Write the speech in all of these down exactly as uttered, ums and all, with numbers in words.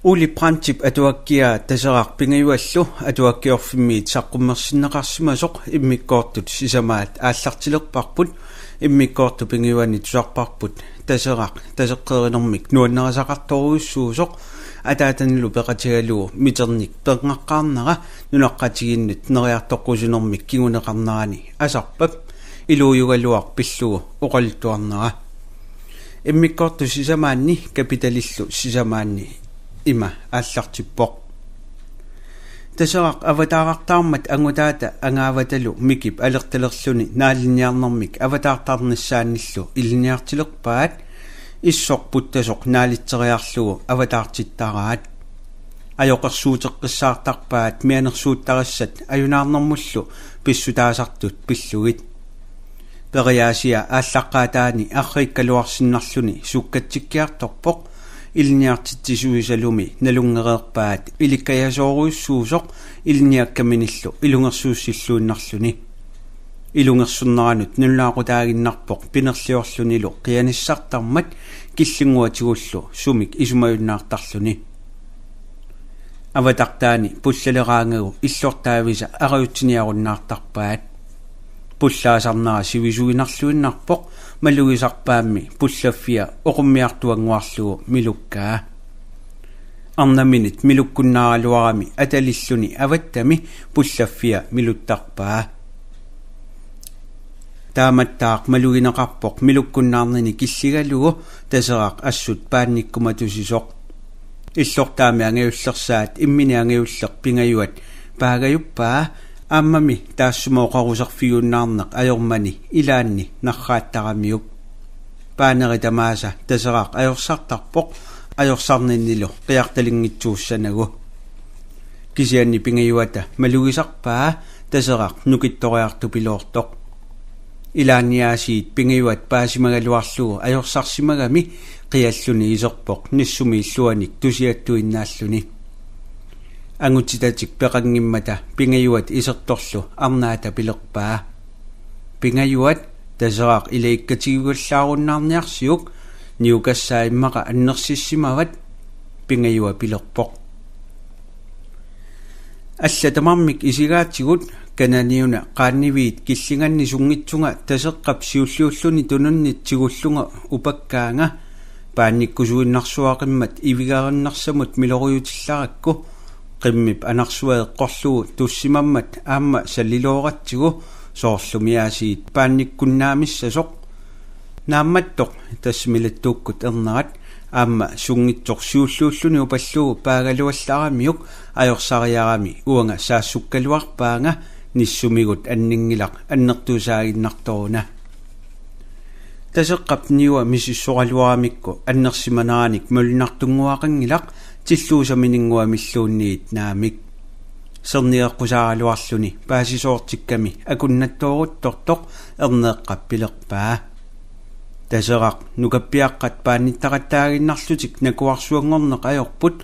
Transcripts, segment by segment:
Ole Brandtip atuakkiaa Taseraq pingajuallu Atuakkiorfimmiit saqqummersinneqarsimasoq immikkoortut sisamaat aallartilerparput. Immikkoortut pingajuanni tusarparput Taseraq taseqqerinermik nuannarisaqartorujussuusoq, ataatanilu peqatigalugu miternik perngaqqaarnera nunaqqatigiinnut neriartoqqusinermik kinguneqarnerani asarpap iluujugaluaq pillugu oqaluttuarnera. Immikkoortut sisamaanni kapitalillu sisamaanni ima aallartippoq: Taseraq avataarartaarmat angutaata angaavatalu Mikip alertalerluni naalinniarnermik avataartarnissaanillu ilinniartilerpaat. Issoq puttasoq naalitseriarlugu avataartittaraat. Ajoqersuuteqqissaartarpaat mianersuuttarissat ajunaarnermullu pissutaasartut pillugit. Periaasia aallaqqaataani arriikkaluarsinnarluni sukkatsikkiartorpoq. Ilinniartitsisuisalumi nalunngereerpaat ilikkajasoorujussuusoq ilinniakkaminillu ilungersuussilluinnarluni. Ilungersorneranut nalunaaqutaaginnarpoq pinerliorlunilu qianissartarmat killinnguatigullu sumik isumajunnaartarluni. Avataartaani pullaleraangagu illortaavisa arajutsiniarunnaartarpaat. Pullaasarnera sivisuinarluinnarpoq malugisarpaammi pullaffia oqummiartuannguarlugu milukkaa. Arnaminit milukkunnaaraluarami atalilluni avattami pullaffia miluttarpaa. Taamattaaq malugineqarpoq milukkunnaarnini killigalugu Taseraq assut paannikkumatusisoq. Illortaami angajullersaat immini angajulleq pingajuat paagajuppaa, aammami taassuma oqaruserfigiunnaarneq ajormani ilaanni narraattaramiuk. Paaneri tamaasa Taseraq ajorsartarpoq ajorsarninnilu qiartalinngitsuussanagu. Kisianni pingajuata malugisarpaa Taseraq nukittoriartupiloortoq. Ilaanni aasiit pingajuat paasimagaluarlugu ajorsarsimagami qialluni iserpoq nissumi illuanik tusiattuinnaalluni. Angutitatik peqanngimmata pingajuat isertorlu arnaata pilerpaa: Pingajuat, Taseraq ilagikkatigiugallaarunnaarniarsiuk, niukassaa immaqa annersissimavat. Pingajua pilerpoq: Allat tamarmik isigaatigut, kananiuna qaanniviit killinganni sunngitsunga Taseqqap siulliulluni tununnit tigullunga upakkaanga. Paannikkusuinnarsuaqimmat ivigarinnarsamut miloriutillarakku. Qimmip anarsua eqqorlugu tussimammat aamma salilooratsigu, soorlumi aasiit paannikkunnaamissasoq. Naammattoq, tassami lattuukkut ernerat, aamma sunngitsoq siulliulluni upallugu paagaluallaramiuk ajorsariarami uanga saassukkaluarpaanga, nissumigut anninngilaq annertusaaginnartoruna. Taseqqap niua misissoraluaramikku annersimaneranik malunnartunnguaqanngilaq, tilluusamininnguamilluunniit naamik. Sernigeqqusaaraluarluni paasisoortikkami akunnattooruttortoq erneeqqap pilerpaa: Taseraq, nukappiaqqat paannittaqattaaginnarlutik nakuarsuanngorneq ajorput.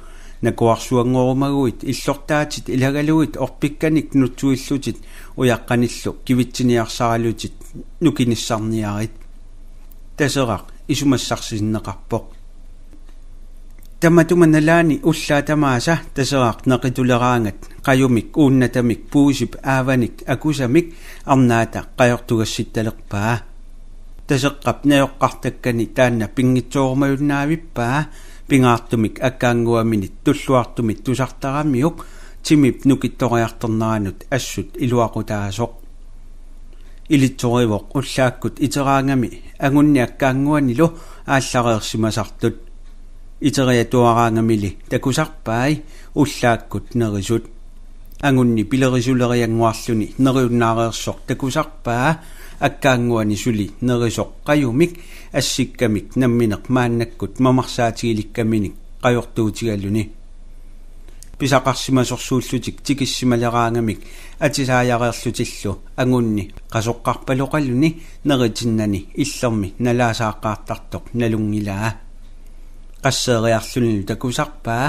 Nakuarsuanngorumaguit illortaatit ilagalugit orpikkanik nutsuillutit ujaqqanillu kivitsiniarsaralutit nukinissarniarit. Taseraq isumassarsinneqarpoq. Tamatuma nalaani ullaat tamaasa Taseraq neqituleraangat qajumik uunnatamik puisip aavanik akusamik arnaata qajortugassittalerpaa. Taseqqap najoqqartakkani taanna pinngitsoorumajunnavippaa, pingaartumik akkaannguaminit tulluartumit tusartaramiuk, timip nukittoriartorneranut assut iluaqutaasoq. Ilitsorivoq ullaakkut iteraangami angunni akkaannguanilu aallareersimasartut. Iteriatuaraangamili takusarpai ullaakkut nerisut. Angunni pilerisuleriannguarluni neriunnaareersoq takusarpaa akkaannguani suli nerisoq qajumik assikkamik nammineq maannakkut mamarsaatigilikkaminnik qajortuutigaluni. Pisaqarsimasorsuullutik tikissimaleraangamik atisaajareerlutillu angunni qasoqqarpaloqaluni neritinnani illermi nalaasaaqqaartartoq nalunngilaa. Qasseeriarlunilu takusarpaa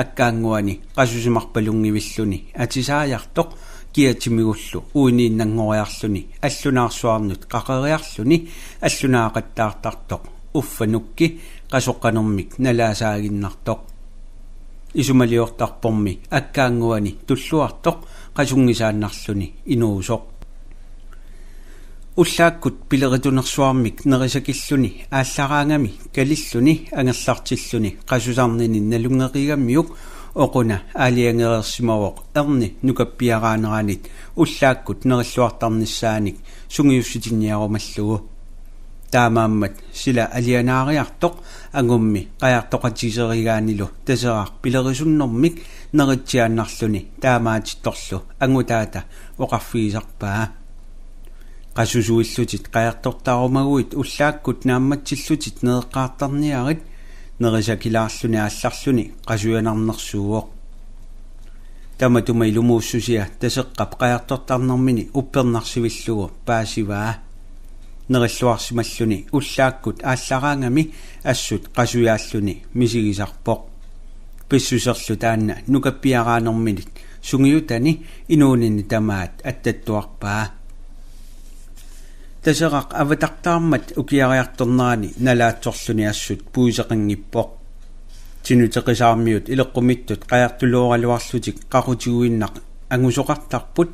akkaannguani qasusimarpalunngivilluni atisaajartoq, kiatimigullu uiniinnanngoriarluni allunaarsuarnut qaqeriarluni allunaaqattaartartoq, uffa nukki qasoqqanermik nalaasaaginnartoq. Isumaliortarpormi akkaannguani Tulluartoq qasunngisaannarluni inuusoq. Ullaakkut pileritunersuarmik nerisakilluni aallaraangami kalilluni angerlartilluni qasusarnini nalunngeqigamiuk Oquna aalajangereersimavoq erni nukappiaraaneranit ullaakkut nerilluartarnissaanik sungiussitinniarumallugu. Taamaammat sila alianaariartoq angummi qajartoqatiserigaanilu Taseraq pilerisunnermik neritsiaannarluni taamaatittorlu angutaata oqarfigisarpaa: Qasusuillutit qajartortaarumaguit ullaakkut naammatsillutit nereqqaartarniarit. Nerisakilaarluni aallarluni qasujanarnersuuvoq. Tamatuma ilumuussusia Taseqqap qajartortarnermini uppernarsivillugu paasivaa. Nerilluarsimalluni ullaakkut aallaraangami assut qasujaalluni misigisarpoq. Pissuserlu taanna nukappiaraanerminit sungiutani inuunini tamaat attattuarpaa. Taseraq avatartaarmat ukiariartornerani nalaatsorluni assut puiseqanngippoq. Tinuteqisaarmiut ileqqumittut qajartulooraluarlutik qaqutiguinnaq angusoqartarput.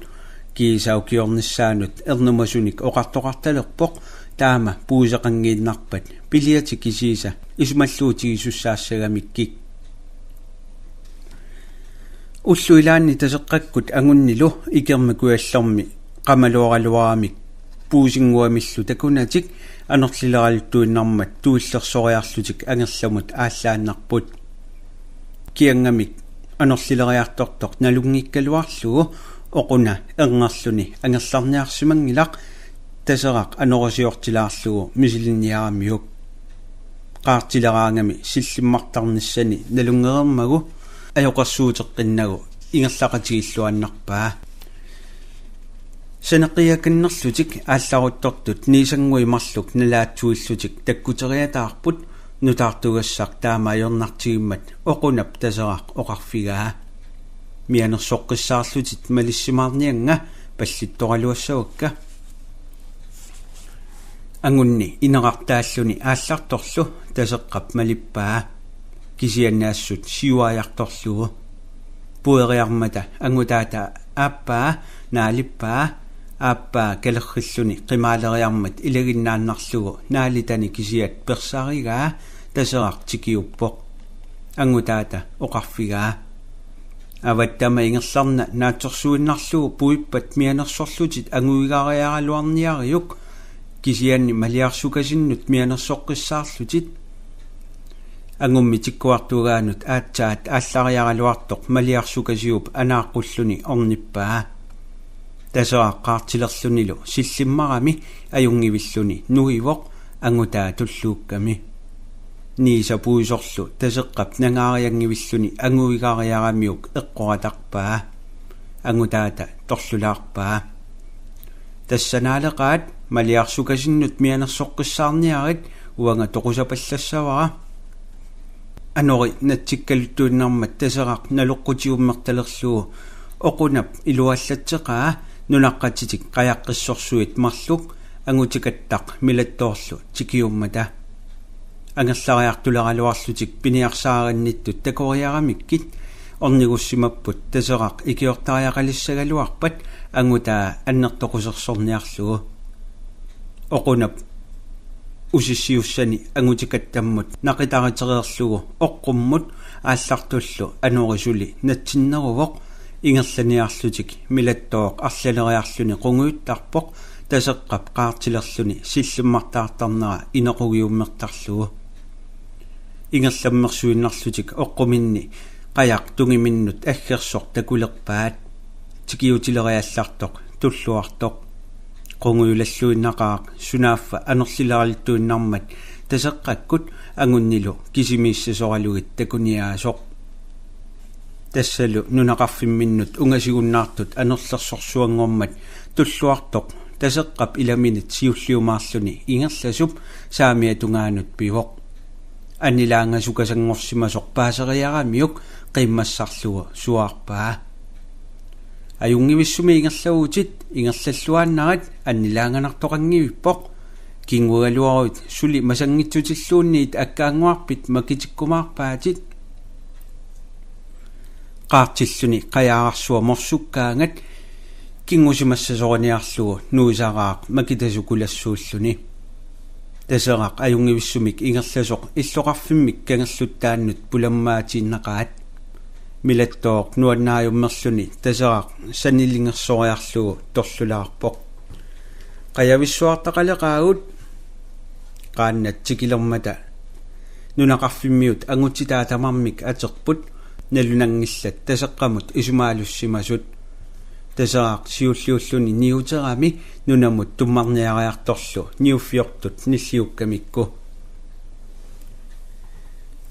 Kiisa ukiornissaanut ernumasunik oqartoqartalerpoq taama puiseqanngiinnarpat piliatik kisiisa isumalluutigisussaassagamikku. Ullut ilaanni Taseqqakkut angunnilu ikermi kujallermi qamalooraluaramik puisinnguamillu takunatik anorlileraluttuinnarmat tuillersoriarlutik angerlamut aallaannarput. Kiangamik anorlileriartortoq nalunngikkaluarlugu Oquna erngerluni angerlarniarsimanngilaq Taseraq anorisiortilaarlugu misilinniaramiuk. Qaartileraangami sillimmartarnissani nalunngereermagu ajoqersuuteqqinnagu ingerlaqatigilluinnarpaa. Saneqqiakannerlutik aallaruttortut niisannguit marluk nalaatsuillutik takkuteriataarput. Nutaartugassaq taama ajornartigimmat Oqunap Taseraq oqarfigaa: Mianersoqqissaarlutit malissimaarniannga pallittoraluassavakka. Angunni inerartaalluni aallartorlu Taseqqap malippaa. Kisianni assut siuaajartorlugu. Pueriarmata angutaata aappaa naalippaa. Aappaa kalerrilluni qimaaleriarmat ilaginnaannarlugu naalitani kisiat persarigaa Taseraq tikiuppoq. Angutaata oqarfigaa: Avattama ingerlanna naatsorsuinnarlugu puippat mianersorlutit anguigariaraluarniariuk, kisianni maliarsukasinnut mianersoqqissaarlutit. Angummi tikkuartugaanut aatsaat aallariaraluartoq maliarsukasiup anaaqqulluni ornippaa. Taseraq qaartilerlunilu sillimmarami ajunngivilluni nuivoq angutaa tulluukkami. Niisa puisorlu Taseqqap nangaarianngivilluni anguigariaramiuk eqqoratarpaa. Angutaata torlulaarpaa: Tassa naaleqaat, maliarsukasinnut mianersoqqissaarniarit, uanga toqusapallassavara. Anori natsikkaluttuinnarmat Taseraq naloqqutiummertalerlugu Oqunap iluallatseqaa nunaqqatitik qajaqqissorsuit marluk angutikattaq milattoorlu tikiummata. Angerlariartuleraluarlutik piniarsaarinnittut takoriaramikkit ornigussimapput Taseraq ikiortariaqalissagaluarpat angutaa annertoqusersorniarlugu. Oqunap usissiussani angutikattammut naqitaritereerlugu oqqummut aallartullu anori suli natsinneruvoq. Ingerlaniarlutik milattooq arlaleriarluni qungujuttarpoq Taseqqap qaartilerluni sillimmartaartarnera inequgiummertarlugu. Ingerlammersuinnarlutik oqquminni qajaq tungiminnut aggersoq takulerpaat. Tikiutileriallartoq Tulluartoq. Qungujulalluinnaqaaq sunaaffa anorlileraluttuinnarmat Taseqqakkut angunnilu kisimiissasoralugit takuniaasoq. Tassalu nunaqarfimminnut ungasigunnaartut anorlersorsuanngormat Tulluartoq Taseqqap ilaminit siulliumaarluni ingerlasup saamiata tungaanut pivoq. Annilaangasukasanngorsimasoq paaseriaramiuk qiimmassarlugu suaarpaa: Ajunngivissumik ingerlavutit, ingerlalluaannarit, annilaanganartoqanngivippoq. Kingugaluaruit suli masanngitsutilluunniit akkaannguarpit makitikkumaarpaatit. Qaartilluni qajaarsua morsukkaangat kingusimassasoriniarlugu nuisaraaq makitasukulassuulluni. Taseraq ajunngivissumik ingerlasoq illoqarfimmik kangerluttaannut pulammaatiinnaqaat. Milattooq nuannaajummerluni Taseraq sanilingersoriarlugu torlulaarpoq. Qajavissuartaqaleqaagut. Qaannat tikilermata nunaqarfimmiut angutitaa tamarmik aterput, nalunanngillat Taseqqamut isumaalussimasut. Taseraq siulliulluni niuterami nunamut tummarniariartorlu niuffiortut nilliukkamikku.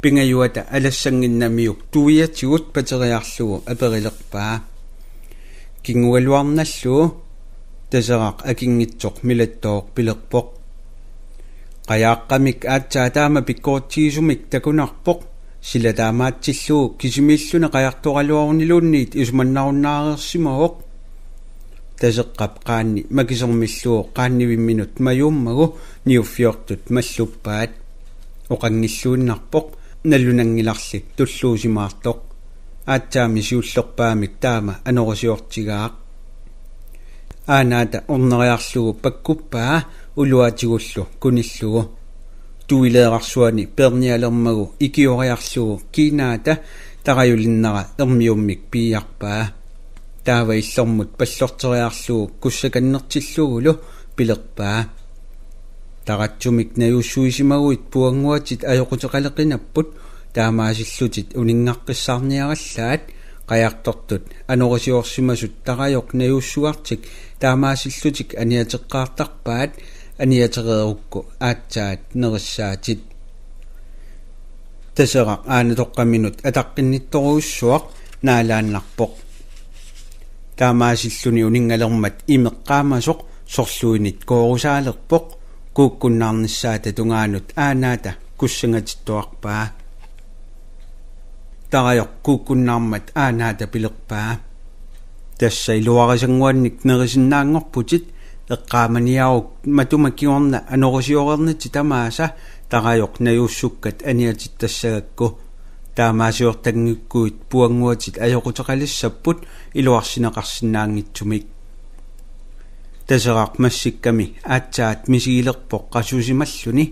Pingajuata alassannginnamiuk tuiatigut pateriarlugu aperilerpaa: Kingugaluarnallu? Taseraq akinngitsoq Milattooq pilerpoq: Qajaaqqamik aatsaat taama pikkoritsigissumik takunarpoq. Sila taamaatsillugu kisimiilluni qajartoraluaruniluunniit isumannarunnaareersimavoq. Taseqqap qaanni makisermillugu qaannivimminut majuummagu niuffiortut malluppaat. Oqanngilluinnarpoq, nalunanngilarli tulluusimaartoq. Aatsaammi siullerpaamik taama anorisiortigaaq. Aanaata orneriarlugu pakkuppaa uluaatigullu kunillugu. Tuileerarsuani peernialermagu ikioriarlugu kiinaata tarajulinnera ermiummik piiarpaa. Taava illormut pallorteriarlugu kussakannertillugulu pilerpaa: Taratsumik najuussuisimaguit puannguatit ajoquteqaleqinapput, taamaasillutit uninngaqqissaarniarallaat. Qajartortut anorisiorsimasut tarajoq najuussugartik taamaasillutik aniateqqaartarpaat, aniatereerukku aatsaat nerissaatit. Taseraq aanatoqqaminut ataqqinnittorujussuaq naalaannarpoq. Taamaasilluni uninngalermat imeq qaamasoq sorluinit koorusaalerpoq. Kuukkunnaarnissaata tungaanut aanaata kussangatittuarpaa. Tarajoq kuukkunnaarmat aanaata pilerpaa: Tassa iluarisannguannik nerisinnaanngorputit, eqqaamaniaruk matuma kingorna anorisiorernitit tamaasa tarajoq najuussukkat aniatittassagakku. Taamaasiortanngikkuit puannguatit ajoquteqalissapput iluarsineqarsinnaanngitsumik. Taseraq massikkami aatsaat misigilerpoq qasusimalluni,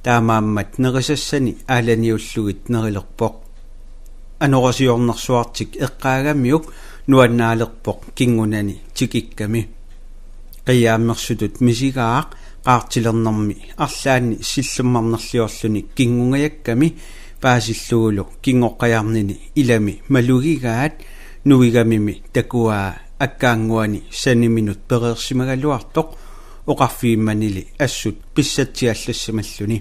taamaammat nerisassani aalaniullugit nerilerpoq. Anorisiornersuartik eqqaagamiuk nuannaalerpoq kingunani tikikkami. Qiiaammersutut misigaaq qaartilernermi arlaanni sillimmarnerliorluni kingungajakkami paasillugulu kingoqqajarnini ilami malugigaat nuigamimi takuaa akkaannguani saniminut pereersimagaluartoq oqarfigimmanili assut pissatsiallassimalluni.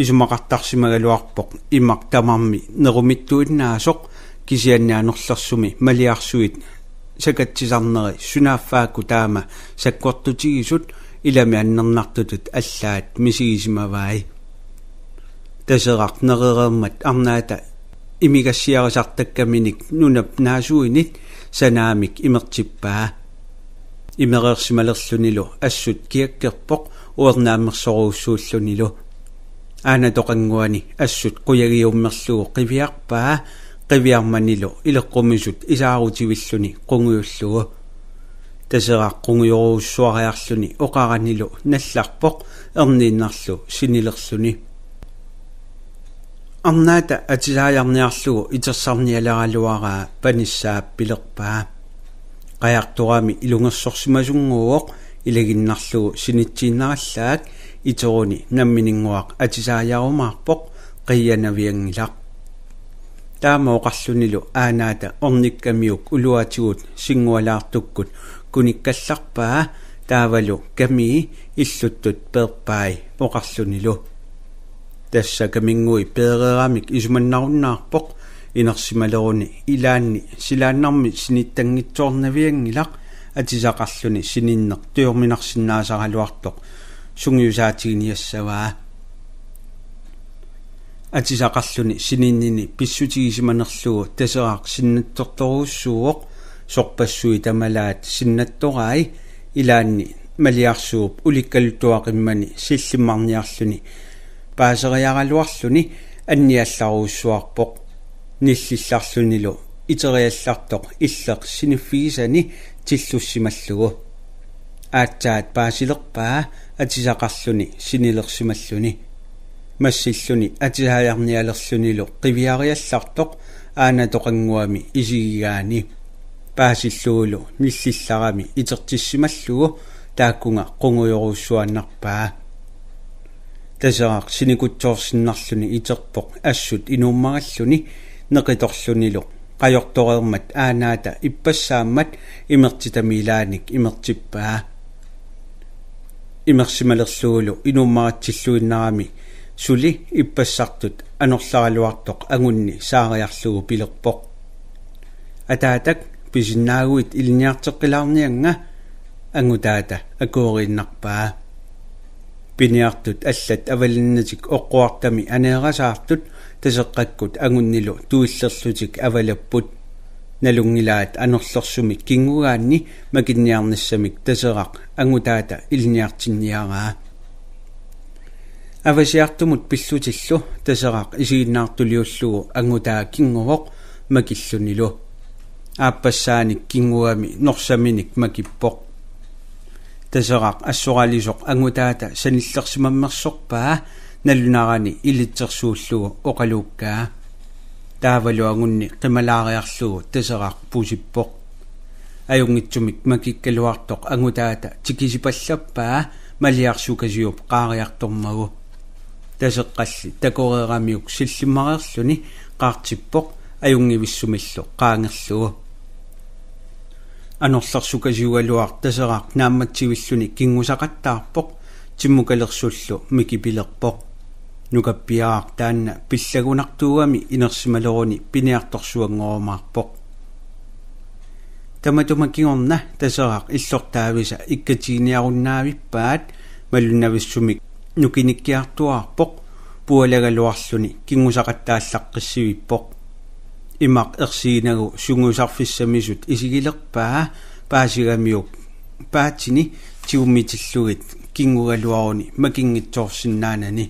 Isumaqartarsimagaluarpoq imaq tamarmi nerumittuinnaasoq, kisianni anorlersumi maliarsuit sakatsisarneri sunaaffaakku taama sakkortutigisut ilami annernartutut allaat misigisimavai. Taseraq nerereermat arnaata imigassiarisartakkaminik nunap naasuinit sanaamik imertippaa. Imereersimalerlunilu assut kiakkerpoq uernaammersorujussuullunilu. Aanatoqannguani assut qujagiummerlugu qiviarpaa, qiviarmanilu ileqqumisut isaarutivilluni qungujullugu. Taseraq qungujorujussuariarluni oqaranilu nallarpoq erniinnarlu sinilerluni. Arnaata atisaajarniarlugu itersarnialeraluaraa panissaap pilerpaa: Qajartorami ilungersorsimasunnguuvoq, ilaginnarlugu sinitsiinnarallaak. Iteruni nammininnguaq atisaajarumaarpoq, qiianavianngilaq. Taama oqarlunilu aanaata ornikkamiuk uluatigut sinngualaartukkut kunikkallarpaa, taavalu kamii illuttut peerpai oqarlunilu: Tassa kaminngui peereeramik isumannarunnaarpoq, inersimaleruni ilaanni silaannarmi sinittanngitsoornavianngilaq. Atisaqarluni sininneq tujorminarsinnaasaraluartoq sungiusaatiginiassavaa. Atisaqarluni sininnini pissutigisimanerlugu Taseraq sinnattortorujussuuvoq. Sorpassuit tamalaat sinnattorai ilaanni maliarsuup ulikkaluttuaqimmani sillimmarniarluni paaseriaraluarluni anniallarujussuarpoq. Nillillarlunilu iteriallartoq illeq siniffigisani tillussimallugu. Aatsaat paasilerpaa atisaqarluni sinilersimalluni. Massilluni atisaajarnialerlunilu qiviariallartoq aanatoqannguami isigigaani. Paasillugulu nillillarami itertissimallugu taakkunga qungujorujussuaannarpaa. Taseraq sinikutsoorsinnarluni iterpoq assut inuummaralluni neqitorlunilu qajortoreermat aanaata ippassaammat imertitami ilaanik imertippaa. Imersimalerlugulu inuummaratsilluinnarami suli ippassartut anorleraluartoq angunni saariarlugu pilerpoq: Ataatak, pisinnaaguit ilinniarteqqilaarniannga. Angutaata akueriinnarpaa. Piniartut allat avalinnatik oqquartami aneerasaartut Taseqqakkut angunnilu tuillerlutik avalapput. Nalunngilaat anorlersumik kinngugaanni makinniarnissamik Taseraq angutaata ilinniartinniaraa. Avasiartumut pillutillu Taseraq isiginnaartuliullugu angutaa kinnguvoq makillunilu. Aappassaanik kinngugami norsaminik makippoq. Taseraq assoralisoq angutaata sanillersimammersorpaa nalunarani ilitsersuullugu oqaluukkaa. Taavalu angunni qimalaariarlugu Taseraq pusippoq. Ajunngitsumik makikkaluartoq angutaata tikisipallappaa maliarsukasiup qaariartormagu. Taseqqalli takoreeramiuk sillimmareerluni qaartippoq ajunngivissumillu qaangerlugu. Anorlersukasiugaluaq Taseraq naammatsivilluni kinngusaqattaarpoq, timmukalersullu mikipilerpoq. Nukappiaraq taanna pillagunartuugami inersimaleruni piniartorsuanngorumaarpoq. Tamatuma kingorna Taseraq illortaavisa ikkatiginiarunnaavippaat malunnavissumik nukinikkiartuaarpoq pualagaluarluni kinngusaqattaallaqqissivippoq. Imaq ersiginagu sungiusarfissamisut isigilerpaa paasigamiuk paatini tigummitillugit kinngugaluaruni makinngitsoorsinnaanani.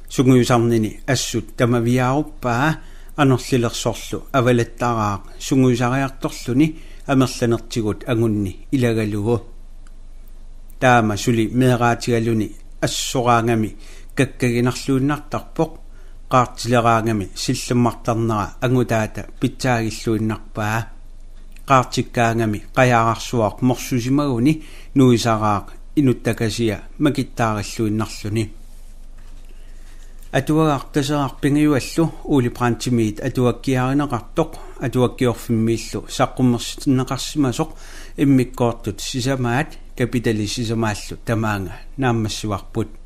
Sungiusarnini assut tamaviaaruppaa anorlilersorlu avalattaraaq sungiusariartorluni amerlanertigut angunni ilagalugu. Taama suli meeraatigaluni assoraangami kakkaginarluinnartarpoq, qaartileraangami sillimmartarnera angutaata pitsaagilluinnarpaa. Qaartikkaangami qajaararsuaq morsusimaguni nuisaraaq inuttakasia makittaarilluinnarluni. Atuagaq Taseraq pingajuallu Ole Brandtimit atuakkiarineqartoq Atuakkiorfimmiillu saqqummersitinneqarsimasoq immikkoortut sisamaat kapitali sisamaallu tamaanga naammassivarput.